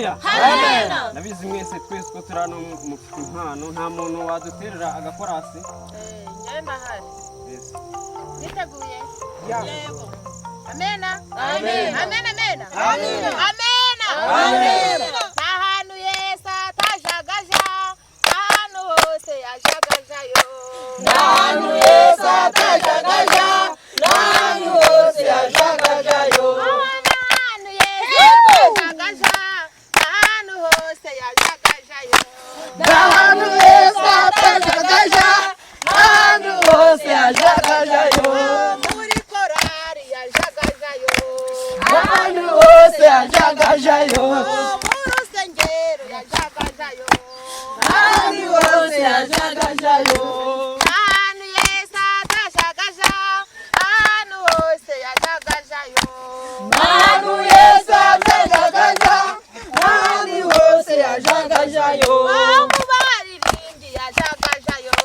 Haleluya. Ndabizi mwese, twese ko turi hano mufite impano. Nta muntu waduterera agakorasi? Njyewe ndahari. Yes. Niteguye. Yego. Amena. Amen. Amen, amen. Amen. Amen. Nta hantu Yesu atajagaja, ahantu hose yajagajayo. Nta hantu Yesu atajagaja, n'ahantu hose yajagajayo. Nta hantu Yesu atajagaja, ahantu hose yajagajayo. Nta hantu Yesu atajagaja, n'ahantu hose yajagajayo. Muri korari yajagajayo. N'ahantu hose yajagajayo. Mu rusengero yajagajayo. N'ahantu hose yajagajayo. Ahantu Yesu atajagaja, ahantu hose yajagajayo. N'ahantu Yesu atajagaja, n'ahantu hose yajagajayo. Mu baririmbyi yajagajayo.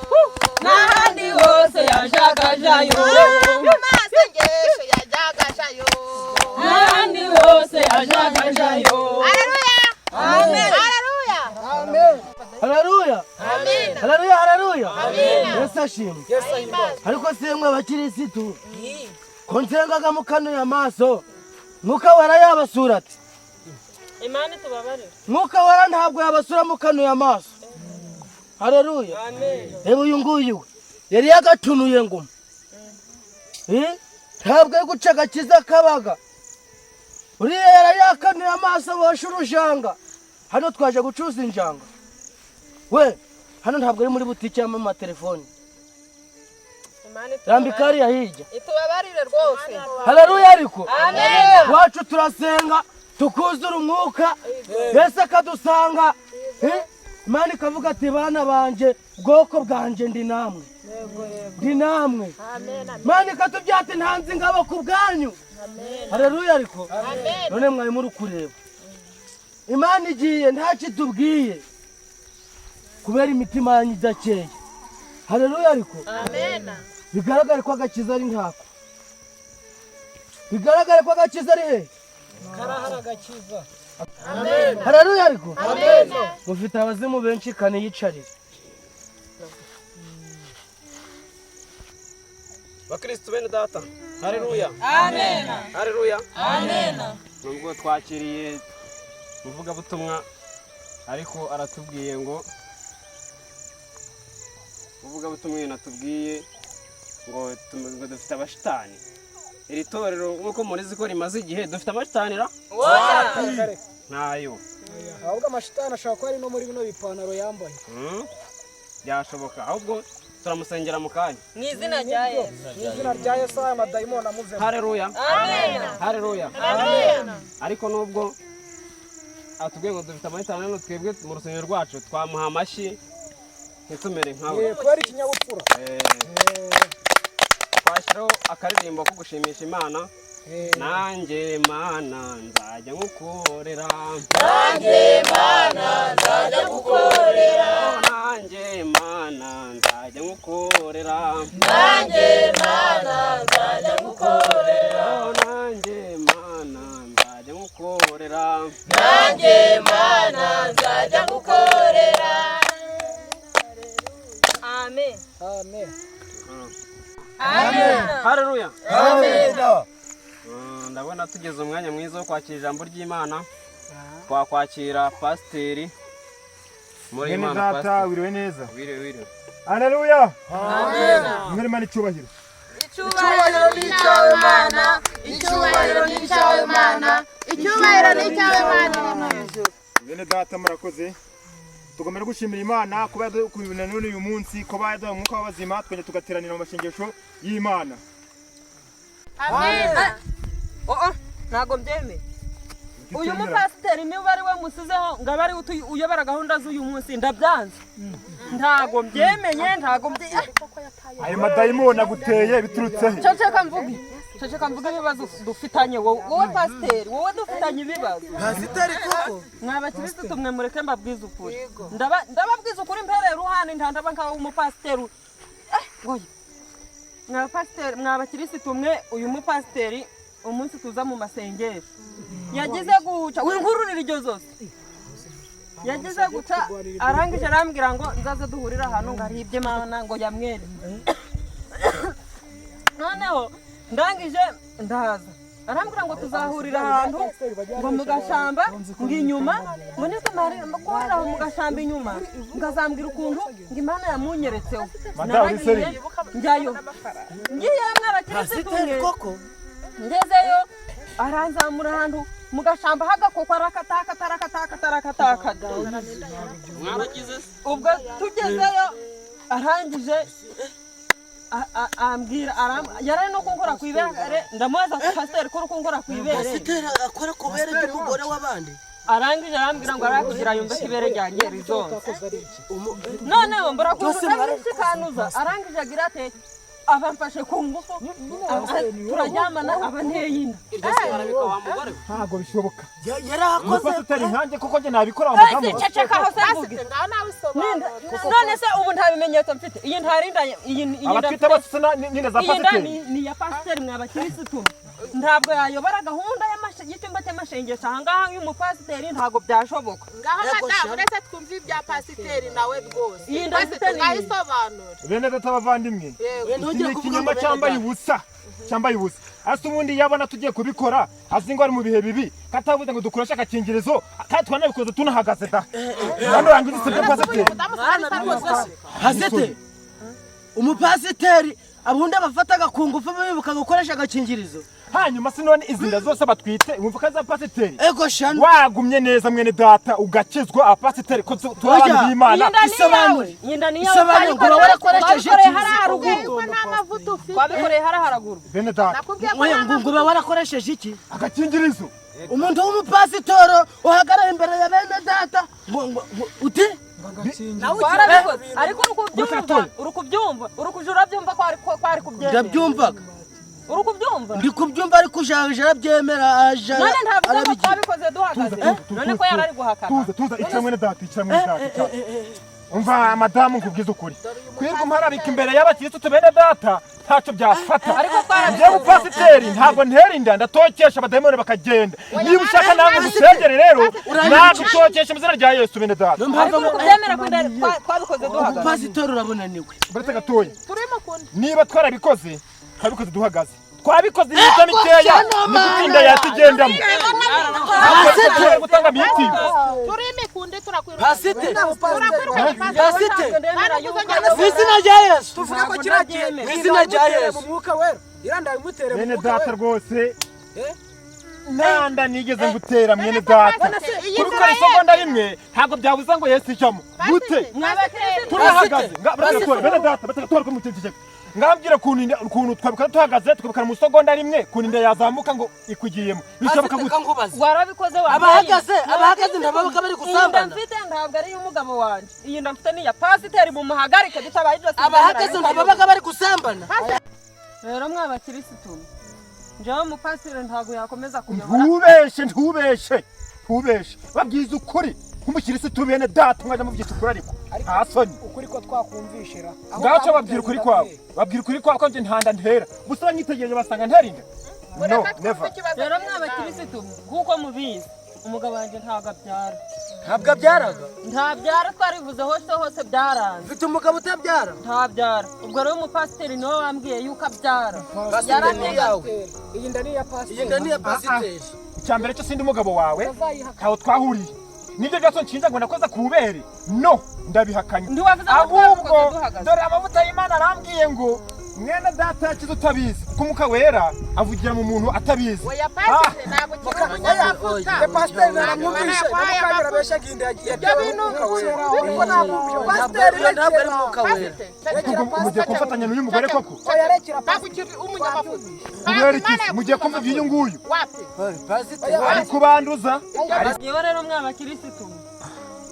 N'ahandi hose yajagajayo. Mu masengesho yajagajayo. N'ahandi hose yajagajayo. Haleluya. Amen. Haleluya. Haleluya. Amina. Haleluya, haleluya. Amina. Yesu ashimwe. Ariko semwe abakirisitu, ko nsengaga mukanuye amaso, Mwuka Wera yabasura ati? Imana itubabarire. Mwuka Wera ntabwo yabasura mukanuye amaso. Haleluya. Reba uyu nguyu, we yari yagatunuye nguma. Eh? Ntabwo ari guca agakiza kabaga uriya yari yakanuye amaso bosha urujanga. Hano twaje gucuruza injanga we? Hano ntabwo ari muri butike y'amatelefoni. Imana Rambika hariya hirya. itubabarire rwose. Haleluya. Ariko wacu turasenga tukuzura umwuka, Yesu akadusanga. Eh? Imana ikavuga ati: "Bana banje, bwoko bwanje, ndi namwe, ndi namwe." Imana ikatubwira ati: "Ntanze ingabo ku bwanyu." Haleluya. Ariko none mwari muri kureba Imana igiye ntacyo itubwiye kubera imitima yanyu idakeye. Haleluya. Ariko bigaragare ko agakiza ari ntako, bigaragare ko agakiza ari he? Karahara agakiza. Haleluya. Ariko mufite abazimu benshi, kaniyicarire. Bakristu bene data, haleluya, haleluya. Nubwo twakiriye umuvugabutumwa, ariko aratubwiye ngo umuvugabutumwa ibintu atubwiye ngo dufite abashitani. Iri torero, nk'uko murizi ko rimaze igihe, dufite amashitani ra? Ntayo. Ahubwo amashitani ashobora kuba ari no muri bino bipantaro yambaye. Byashoboka. Ahubwo turamusengera mu kanya. Mu izina rya Yesu. Mu izina rya Yesu, aya madayimoni amuvemo. Haleluya, haleluya. Ariko nubwo atubwiye ngo dufite amahitamo, hano twebwe mu rusengero rwacu twamuha amashyi ntitumere nkawe. Kubera ikinyabupfura. Twashyiraho akaririmbo ko gushimisha Imana. Nanjye Mana nzajya ngukorera. Nanjye Mana nzajya gukorera. Nanjye Mana nzajya ngukorera. Nanjye Mana nzajya gukorera. Nanjye Mana nzajya ngukorera. Nanjye Mana nzajya gukorera. Amen. Amen. Haleluya. Amen. Ndabona tugeze umwanya mwiza wo kwakira ijambo ry'Imana. Twakwakira pasiteri muri Mwene Imana. data. Pasiteri. Wiriwe neza? Wiriwe, wiriwe. Haleluya, mwene Imana icyubahiro. Icyubahiro ni icyawe Mana, icyubahiro ni icyawe Mana, Icyubahiro ni icyawe Mana iri mu ijuru. Bene data, murakoze. Tugomba no gushimira Imana kuba yadukuye none uyu munsi, kuba yaduha umwuka w'abazima, tukongera tugateranira mu masengesho y'Imana. Amen. Oh, ntabwo mbyemeye. Uyu mupasiteri niba ari we musizeho ngo abe ari we uyobora gahunda z'uyu munsi, ndabyanze, ntabwo mbyemeye, ntabwo mbyemeye. Ayo madayimoni aguteye biturutse he? Ceceka mvuge, ceceka mvuge ibibazo dufitanye. Wowe pasiteri, wowe dufitanye ibibazo. Pasiteri koko. Mwa bakirisitu mwe, mureke mbabwize ukuri. Ndababwiza ukuri mpereye ruhande, ntandaba nkaho umupasiteri. Oya. Mwa pasiteri, mwa bakirisitu mwe, uyu mupasiteri umunsi tuza mu masengesho Yagize guca winkururira iryo zose. Yagize guca arangije arambwira ngo nzaze duhurire ahantu ngo aribye Mana ngo yamwere. Noneho ndangije ndaza, arambwira ngo tuzahurira ahantu ngo mu gashamba ngo inyuma, ngo nitumara guhurira aho mu gashamba inyuma ngo azambwira ukuntu ngo Imana yamunyeretseho. Madamu, Naragiye seri. njyayo, ngiyeyo mw'abakirisitu Pasiteri mwe. koko? Ngezeyo aranzamura ahantu mu gashamba h'agakoko, arakatakata, arakatakata, arakatakata. Mwaragize se? Ubwo tugezeyo arangije ambwira yari no kunkora ku ibere. Ndamubaza ati, "Pasiteri, ko uri kunkora ku ibere?" Pasiteri akora ku bere ry'umugore w'abandi? Arangije arambwira ngo arakugira yumve ko ibere ryanjye rizonze. Noneho mbura Byose ndabishikanuza. Arangije agira ate, abamfashe ku ngufu, turaryamana, aba nteye inda. Iryo se barabika wa mugore we? Ntabwo bishoboka. Yarahakoze. Umupasiteri nkanjye koko njye nabikora wa mudamu Ese we? ceceka aho se mvuge. Ngaho nawe isobanura. None se ubu nta bimenyetso mfite? Iyi ntarinda, iyi nda Abatwite mfite. bose n'inda za Iyi nda pasiteri? ni iya pasiteri mwa bakirisitu. Ntabwo yayobora gahunda y'icyumba cy'amashengesho ahangaha y'umupasiteri, ntabwo byashoboka. Ngaho Yego, madamu, sha. uretse twumve ibya pasiteri nawe rwose. Iyi nda mfite Pasiteri, ni ngaho iyi. isobanura. Bene data bavandimwe, Yego. iki Ntongere ni kuvuga ikinyoma ngo bene cyambaye data. ubusa, cyambaye ubusa. Ase ubundi yabona tugiye kubikora azi ngo ari mu bihe bibi, katavuze ngo dukoreshe agakingirizo, kandi twanabikoze tunahagaze da. Hano rangiza isebya pasiteri. Umudamu sinari. Pasiteri, umupasiteri abundi abafataga ku ngufu bibuka gukoresha agakingirizo? Hanyuma se none izi nda zose batwite wumva ko ari za pasiteri? Ego shano. Wagumye neza mwene data ugakizwa, abapasiteri ko turi Oya. abantu b'Imana. Iyi nda ni Isobanure. iyawe, iyi nda ni iyawe. Isobanure ngo uba warakoresheje Twabikoreye iki? hariya haruguru. Ko nta mavuta ufite. Twabikoreye hariya haruguru. Bene data. Nakubwiye ko Oya, nta ngo uba warakoresheje iki? Agakingirizo. Umuntu w'umupasitoro uhagarara imbere ya bene data ngo uti Twarabikoze, ariko uri kubyumva? Gatoya. Uri kubyumva? Uri kuja urabyumva ko ari kubyemera? Ndabyumvaga. Uri kubyumva? Ndi kubyumva, ariko ujaje arabyemera aja None ntavuze ngo arabigira. twabikoze duhagaze? None ko yari ari guhakana? Tuza, tuza, icara mwene data, icara mwene data, icara. Umva madamu, nkubwize ukuri, kwirirwa umparabika imbere y'abakirisitu bene data ntacyo byafata. Ariko twarabikoze. Njyewe umupasiteri ntabwo ntera inda, ndatokesha abadayimoni bakagenda. Niba ushaka nawe ngusengere rero, nagutokesha mu izina rya Yesu, bene data. Niyo mpamvu Ariko uri kubyemera ko inda twabikoze duhagaze? Umupasitori urabonaniwe. Uretse gatoya. Turimo kundi. Niba twarabikoze, twabikoze duhagaze, twabikoze iminota mikeya, ni inda yatugendamo. Pasiteri. Gutanga miti. Turimo kundi, turakwirukanye. Pasiteri. Turakwirukanye, pasiteri. Pasiteri. Ndemera yuko Mu izina rya Yesu. Tuvuge ko kiriya gihe Mu izina rya Yesu. mu mwuka wera iranda bimutere mu Mwene mwuka data wera. rwose, Eh? nanda nigeze ngutera mwene data. Iyi Kubikora nzira. isegonda rimwe ntabwo byabuza ngo Yesu ijyamo gute. Turahagaze. Bene data, batagatora ko muceceke, ngambwira ukuntu twabikora tuhagaze, tukabikora mu isegonda rimwe, ukuntu inda yazamuka ngo ikugiyemo bishoboka Pasiteri, gute? kankubaze. Warabikoze. Abahagaze ntababaga bari Iyi nda gusambana? mfite ntabwo ari iy'umugabo wanjye, iyi nda mfite ni iya pasiteri. Mumuhagarike, bitabaye ibyo sinzemera Abahagaze yuko ntababaga bari gusambana? Rero mwa bakirisitu, njyewe umupasiteri ntabwo yakomeza kuyobora. Ntubeshe, ntubeshe, ntubeshe, babwiza ukuri nk'umukirisitu bene data, mwajya muvugisha ukuri, ariko nta soni. Ukuri ko twakumvishira. Ngaco babwira ukuri kwawe, babwira ukuri kwawe ko njye ntanda ntera gusa. Banyitegereje basanga ntera inda? No, never. Rero mwa bakirisitu, nk'uko mubizi, umugabo wanjye ntabwo abyara. Ntabwo abyaraga? Ntabyara, twarivuze hose hose, byaranze. Mfite umugabo utabyara. Ntabyara. Ubwo rero umupasiteri niwe wambwiye yuko abyara. Pasiteri, ni iyawe. Iyi nda ni iya pasiteri. Iyi nda ni iya pasiteri. Icya mbere cyo sindi umugabo wawe, ntaho twahuriye nibyo byose nshinja ngo nakoze ku bubere. No, ndabihakanye. Ntiwavuze ngo Ahubwo twabikoze duhagaze? dore amavuta y'Imana arambwiye ngo mwene data yakize utabizi, kuko Umwuka Wera avugira mu muntu atabizi. Oya pasiteri, ntabwo ukiri umunyamavuta. Ya pasiteri naramwumvishe namukanyura beshaga inda yatewe n'umwuka wera, ariko namwumvishe pasiteri. Ntabwo ari mwuka wera. Ubwo mugiye kumfatanya n'uyu mugore koko? Oya, rekera. Ntabwo ukiri umunyamavuta. Kubera iki mugiye kumva iby'uyu nguyu? Wapi. Pasiteri. Ari kubanduza. Ngewe rero mwa bakirisitu,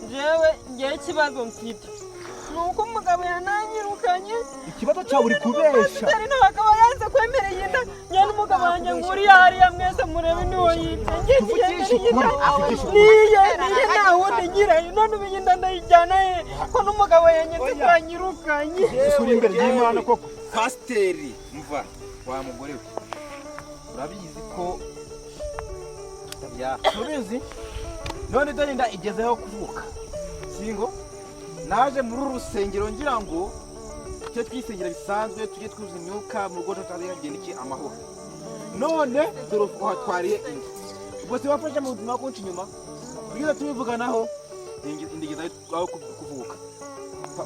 njyewe ngewe ikibazo mfite ni uko umugabo yananyirukanye. Ikibazo cyawe uri kubesha. Pasiteri nawe akaba yanze kwemera iyi nda. Njye n'umugabo wanjye nguriya hariya, mwese murebe, niwo yibye. Ngiye Tuvugishe kwemera iyi nda. ukuri, tuvugishe ukuri. Niye niye, nta wundi ngira. None ubu iyi nda ndayijyana he ko n'umugabo yanyetse twanyirukanye? Uri imbere y'Imana koko? Pasiteri, mva wa mugore we, urabizi ko tutabyemera. Tubizi none dore inda igezeho kuvuka. Singo naje muri uru rusengero ngira ngo tujye twisengera bisanzwe, tujye twuzuza imyuka mu rugo, tutazagenda iki amahoro. None dore uhatwariye inda. Ubwo se wafashe mu buzima bwinshi inyuma tugeze tubivuganaho, inda igeze aho kuvuka.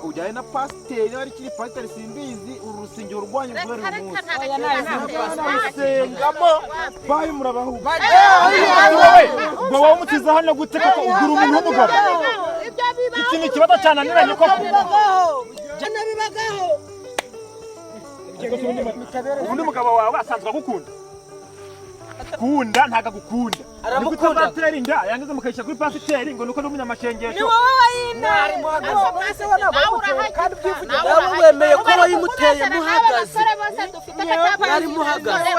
Ujyane na pasiteri, niba ari kiri pasiteri simbizi. Uru rusengero rwanyu guhera uyu munsi rusengamo bayi murabahuga. Wowe ngo wowe umutiza hano gute koko? Ugura umuntu w'umugabo, iki ni ikibazo cyananiranye koko. Bibagaho. Ubundi umugabo wawe asanzwe agukunda? Kunda ntabwo agukunda. Aramukunda. Nigute azatera inda yangiza mukayishyira kuri pasiteri ngo nuko ndi umunyamasengesho? Ni wowe wayinteye. Nawe wemeye ko wayimuteye muhagaze. Mwari muhagaze.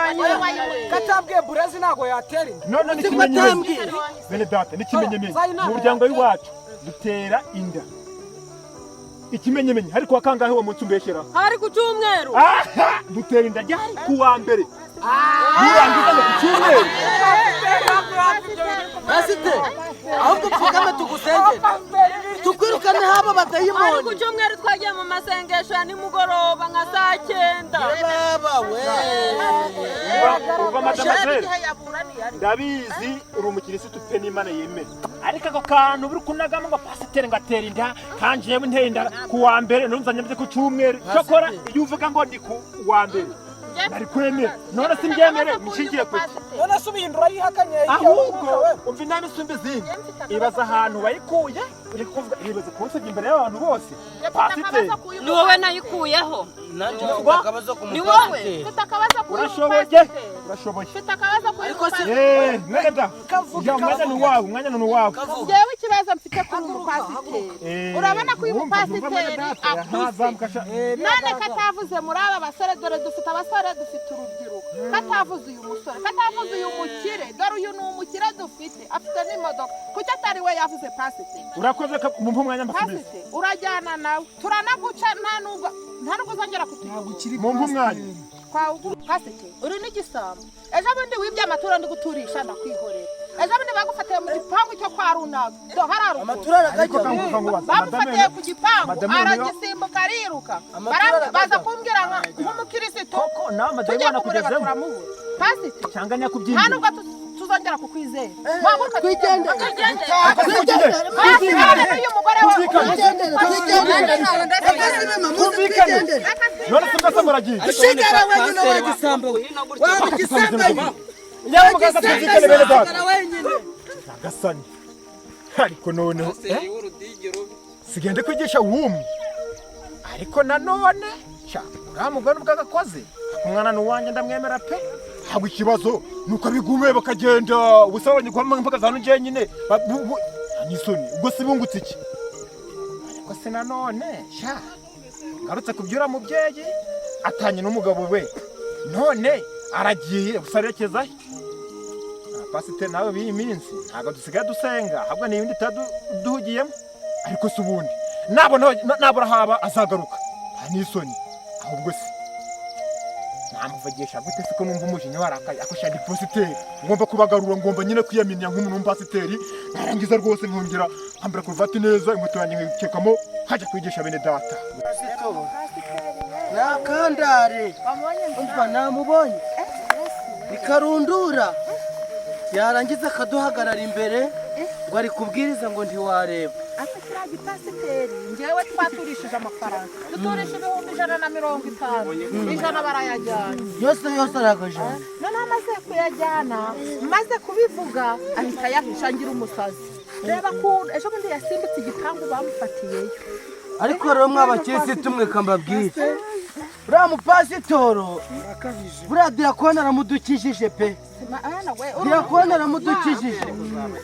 Katabwiye burezi ntabwo yatera inda. None Siko n'ikimenyimenyi, atambwiye. Bene data, n'ikimenyimenyi mu muryango w'iwacu dutera inda. Ikimenyimenyi hari kuwa kangahe uwo munsi umbeshyera? Hari ku cyumweru. Aha! Dutera inda ryari? Ku wa mbere, nurangiza ngo ku cyumweru. Pasiteri, ahubwo upfukame tugusengere tukwirukane haba Hari ku badayimoni. cyumweru, twagiye mu masengesho ya nimugoroba nka saa 9. Baba we. Umva mademoiselle, ndabizi uri umukirisitu pe, n'Imana yemera, ariko ako kantu uri kunagamo ngo pasiteri ngo atera inda kandi jewe ntera inda ku wa mbere, nunzanye mvye ku cyumweru. Cyokora iyo uvuga ngo ndi ku wa mbere nari kwemera, none simbyemere nishingiye kuki? None se ubihindura yihakanye? Ahubwo umva inama isumba izindi, ibaza ahantu wayikuye. Uri kuvuga, ibaze kunsebya imbere y'abantu bose, pasiteri. Ni wowe nayikuyeho. Nanjye mfite akabazo ku Ni wowe. mupasiteri. Mfite akabazo kuri uyu Urashoboye. mupasiteri. Urashoboye. Mfite akabazo kuri uyu Ariko se- mupasiteri. Eh, mwene da ya umwanya ni uwawe, umwanya ni uwawe. Njyewe ikibazo mfite kuri uyu mupasiteri, Eh, urabona ko uyu wumva, wumva mwene mupasiteri data, aha, akuze. zamuka sha. None katavuze muri aba basore, dore dufite abasore, dufite urubyiruko, katavuze uyu musore, katavuze uyu mukire? Dore uyu ni umukire dufite, afite n'imodoka. Kuki atari we yavuze, pasiteri? Urakoze, mumpe umwanya mbasubize. Pasiteri, urajyana nawe, turanaguca, nta nubwo uzongera kutuyobora. Mumpe umwanya. Twawugura. Pasiteri, uri n'igisambo. Ejo bundi wibye amaturo ndi guturisha, ndakwihorera. Ejo bundi bagufatiye mu gipangu cyo kwa runaka do hararuguru. Amatura Ariko aragajya. kanguka nkubaza. Bamufatiye ku gipangu. Madame Noneho- Aragisimbuka ariruka. Amaturo Baza aragajya. kumbwira nk'umukirisitu, Koko nawe tujya amadayimoni kumureba akugezemo? turamubura. Pasiteri, Cyangwa nta nyakubyinira? nubwo tuzongera kukwizera. Wahaguruka. Twigendere. Twigendere. Pasiteri, n'uyu mugore we. Twumvikane. Twigendere. Twumvikane. None se mbese muragiye? Ushigara wenyine wa gisambo we, waba igisambanyi. Yewe mugaza, twumvikane bene data. Ushigara wenyine. Nyagasani, ariko noneho sigende kwigisha wumwe. Ariko nanone sha uriya mugore ubwo agakoze, umwana ni uwanjye, ndamwemera pe. Ntabwo ikibazo nuko bigume bakagenda ubusa, babonye guhama mpaka hano njyenyine. Nta n'isoni, ubwo se bungutse iki? Ariko se nanone sha ngarutse kubyura mubyeyi atanye n'umugabo we, none aragiye gusa arerekeza he? Pasiteri nawe b'iyi minsi ntabwo dusigaye dusenga, ahubwo ni ibindi duhugiyemo. Ariko se ubundi nabona nabura haba azagaruka, nta n'isoni. Ahubwo se namuvugisha gute se ko numva umujinya warakaye? Ako sha ndi pasiteri, ngomba kubagarura, ngomba nyine kwiyaminiya nk'umuntu w'umupasiteri, narangiza rwose nkongera nkambara karuvati neza, inkweto yanjye nkayikekamo, nkajya kwigisha bene data. Nakandare umva, namubonye ikarundura, yarangiza akaduhagarara imbere ngo ari kubwiriza ngo ntiwareba. Ariko kiriya gipasiteri, njyewe twaturishije amafaranga, duturisha 150,000, 100 barayajyana. Yose yose aragajana. Noneho amaze kuyajyana, maze kubivuga ahita yahisha ngira umusazi. Reba ukuntu ejo bundi yasimbutse igipangu bamufatiyeyo. Ariko rero mw'abakirisitu mwe, kambabwire, uriya mupasitoro, buriya diyakoni aramudukijije pe. Mana we! Diyakoni aramudukijije.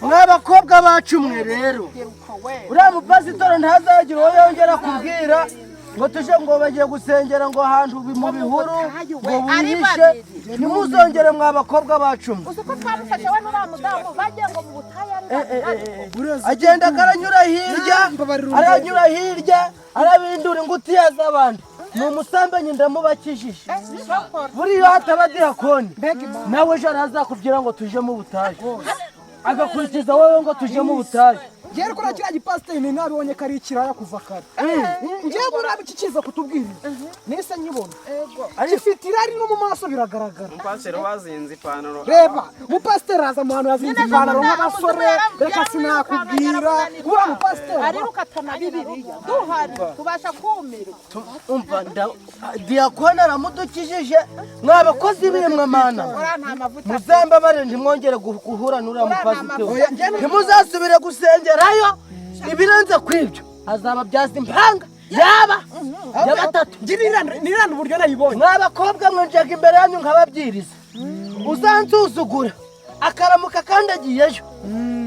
Mw'abakobwa bacu mwe rero, uriya mupasitoro ntazagira uwo yongera kubwira ngo tuje ngo bagiye gusengera ngo ahantu mu bihuru ngo buhishe. Ntimuzongere mwa bakobwa bacu mwe. Uzi ko twamufashe we n'uriya mudamu bagiye ngo mu butayu ari babiri? Agenda aranyura hirya, aranyura hirya, arabindura ingutiya z'abandi. Ni umusambanyi, ndamubakijije. Buriya hataba diyakoni, nawe ejo arazakubwira ngo tuje mu butayu. Agakurikiza wowe ngo tuje mu butayu. Njyewe kuriya kiriya gipasiteri ni nabibonye ko ari ikiraya kuva kare. Njyewe buriya iki kiza kutubwiriza nahise nkibona gifite irari no mu maso biragaragara. Umupasiteri wazinze ipantaro. Reba umupasiteri aza mu hantu yazinze ipantaro nk'abasore, reka sinakubwira uriya mupasiteri Arirukatana Bibiliya duhari tubasha kumirwa. Umva, diyakoni aramudukijije. Mwa bakozi b'imwe, mana, Uriya nta mavuta. muzambabare, ntimwongere guhura n'uriya mupasiteri, ntimuzasubire gusengerayo. Ibirenze ku ibyo azababyaza impanga yaba ya batatu. Niranda uburyo nayibonye. Mwa bakobwa mwe, imbere yanyu nkababyiriza, uzansuzugura akaramuka akandagiyeyo,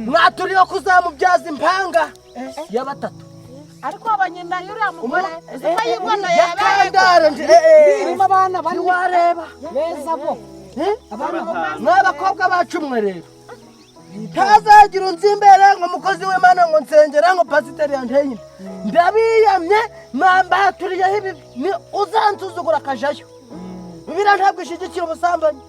mwaturiye kuzamubyaza impanga ya batatu. Ariko abanyina y'uriya mugore uzi ko yiboneye. Yakandara. Irimo abana bane. Ntiwareba. Beza bo. Mwa bakobwa bacu mwe rero, ntazagira unzi imbere ngo umukozi w'Imana, ngo nsengera, ngo pasiteri yanteye inda. Ndabiyamye, mwambaturiyeho ibi. Ni uzansuzugura akajayo. Bibiliya ntabwo ishyigikira ubusambanyi.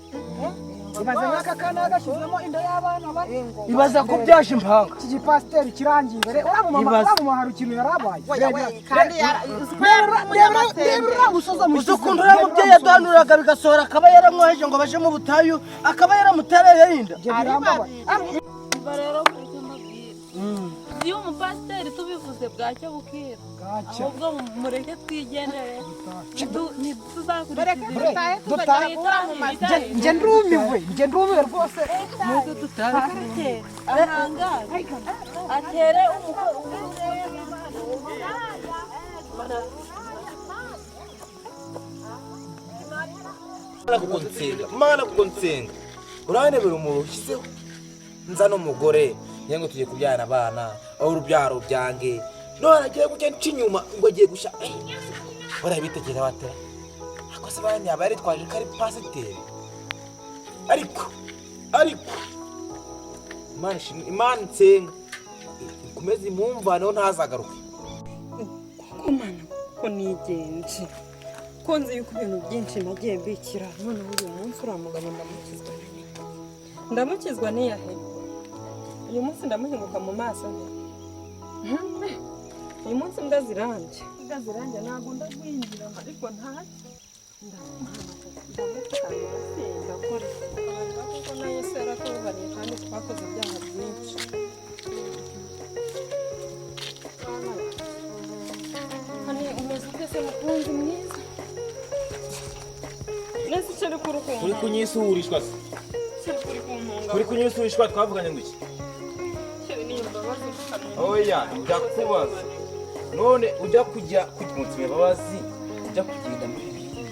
Ibaze nk'aka kana gashyizemo inda y'abana bane. Ibaza ko byaje impanga. Iki gipasiteri kirangiye, uriya mumama, Ibaze. uriya mumama hari ikintu yarabaye. Oya we, kandi uzi ko yari Reba umunyamasengesho. uriya musozi Uzi amushyize. ukuntu uriya mubyeyi yaduhanuriraga bigasohora, akaba yaramwoheje ngo baje mu butayu, akaba yaramutereye inda. Ibyo birambabaye. Umva rero, mureke mbabwire, iyo umupasiteri tubivuze bwacya bukira. Bwacya. Ahubwo mureke twigendere, ntituzakurikiza. Mureke dutahe, Dutahe. tuzajya guhura mu mazu. Njye ndumiwe, njye ndumiwe rwose. Ahangare atere umukoro. Mana kuko nsenga, Mana kuko nsenga, uranebera umuntu ushyizeho nza n'umugore ngira ngo tugiye kubyarana abana, aho urubyaro byange none agiye guca nca inyuma ngo agiye gusha. Barabitekereza batera ako se bane yaba yaritwaje ko ari pasiteri, ariko Imana ishimwe, Imana nsenga ikomeze imumvaneho ntazagaruke. Kuko Mana, ko nigenje, ko nzi yuko ibintu byinshi nagiye mbikira, noneho uyu munsi uriya mugabo ndamukizwa, ndamukizwa n'iyahe? Uyu munsi ndamuhinguka mu maso nte? Uyu munsi imbwa zirambye, imbwa zirambye, ntabwo ndagwinjira, ariko ntacyo, ndamupfukamira se, ndakora kuko na Yesu yaratubabariye kandi twakoze ibyaha byinshi. Hani umeze ute se, mukunzi mwiza? Nese icyo uri kurukumva? Uri kunyisuhurishwa se? Icyo uri kuntunga? Uri kunyisuhurishwa? Twavuganye ngo iki? Chéri, ni imbabazi ukamenya. Oya, ndakubaza none, ujya kujya kumunsi imbabazi, ujya kugenda muri bibiri,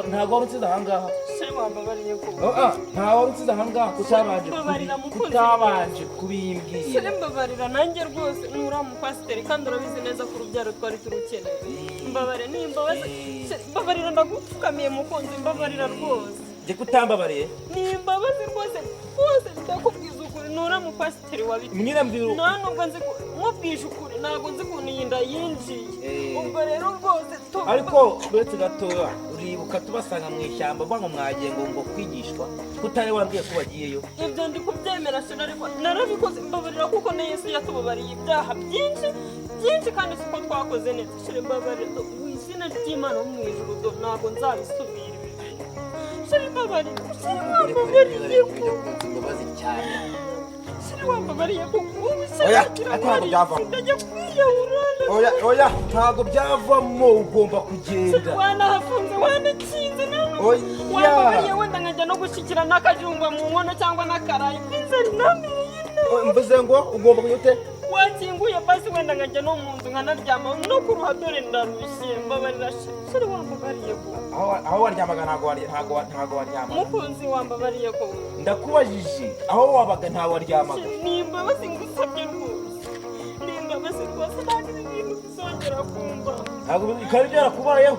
ntabwo wari unsize ahangaha. Chéri, wambabariye ko. Oh, ah, nta wari unsize ahangaha kutabanje Mbabarira, mukunzi. kutabanje kubimbwira. Chéri, mbabarira nanjye rwose, nturiya mupasiteri, kandi urabizi neza ko urubyaro twari turukeneye. Mbabarira, ni imbabazi. Chéri, mbabarira, ndagupfukamiye mukunzi, mbabarira rwose. Njye kutambabariye? Ni imbabazi rwose rwose, ndakubwiza ukuri, nturiya mupasiteri wabiteye. Nyine mbwira. Nta nubwo nzi nkubwije ukuri, ntabwo nzi ukuntu iyi nda yinjiye. Ubwo rero rwose Ariko uretse gatoya, uribuka tubasanga mu ishyamba uvuga ngo mwagiye ngo kwigishwa, kutari wambwiye ko bagiyeyo? Ibyo ndi kubyemera shira, ariko narabikoze, mbabarira, kuko na Yesu yatubabariye ibyaha byinshi byinshi, kandi siko twakoze neza. Chéri, mbabarira mu izina ry'Imana wo mu ijuru, do ntabwo nzabisubira ibi bintu. Chéri, mbabarira, chéri, wambabariye ko. Ujya kunsa imbabazi cyane. Chéri, wambabariye ko ubu. Oya, ariko ntabwo byavamo. Ndajya kwiyahura. Oya, oya, ntabwo byavamo, ugomba kugenda. Wanahafunze, wanakinze nawe. Oya. Wambabariye wenda nkajya no gushyikira n'akajumba mu nkono cyangwa n'akarayi, inzara inamereye nabi. Mvuze ngo ugomba kujya ute? Wakinguye basi wenda nkajya no mu nzu nkanaryama no kuruha, dore ndarushye. Mbabarira chéri, wambabariye ko. Aho waryamaga ntabwo waryamaga. Mukunzi, wambabariye ko. Ndakubajije, aho wabaga ntawe waryamaga? Ni imbabazi ngusabye rwose, ni imbabazi rwose, ntabwo ibi bintu bizongera kumva. Ntabwo bikaba byarakubayeho.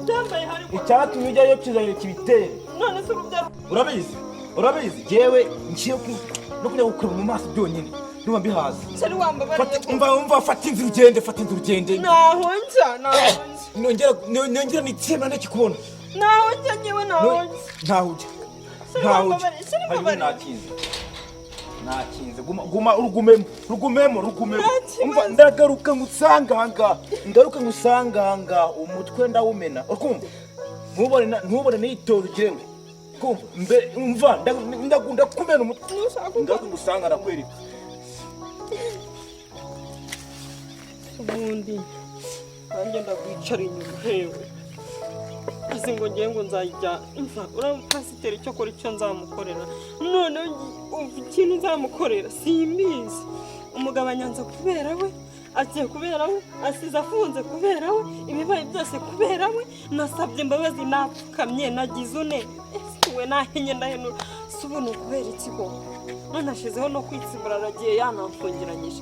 Byambaye hari. Icyatumye ujyayo kizajya kibitere. None se urubyaro? Urabizi, urabizi, jewe ngiye no kujya gukureba mu maso byonyine ndumva mbihaze. Chéri, wambabariye Fata- ko. Umva, umva, fata inzira ugende, fata inzira ugende. Ntaho njya, ntaho njya. Nongera nitsema ntakikubona. Ntaho njya nyewe, ntaho njya. Ntaho ujya. Chéri, Ntaho ujya. wambabariye, chéri, Hanyuma mbabarira. nakinze. Nakinze, guma guma, urugumemo, rugumemo, rugumemo. Umva, ndagaruka ngusanga ahangaha, ngaruka ngusanga ahangaha, umutwe ndawumena, urkumva? Ntubone ntubone nitoza ugire ngo kumva mbe. Umva, ndakumena umutwe, ngaruka ngusanga, ndakwereka. Ubundi nanjye ndakwicara inyuma hewe, azi ngo ngiye ngo nzajya mva uriya mupasiteri icyo akora, icyo nzamukorera. Noneho umva ikintu nzamukorera simbizi. Umugabo anyanza kubera we, agiye kubera we, asize afunze kubera we, ibibaye byose kubera we. Nasabye imbabazi, napfukamye, nagize une, ese we nahenye, ndahenura, si ubu ni ukubera iki koko? None ashizeho no kwitsibura, aragiye yanamfungiranyije.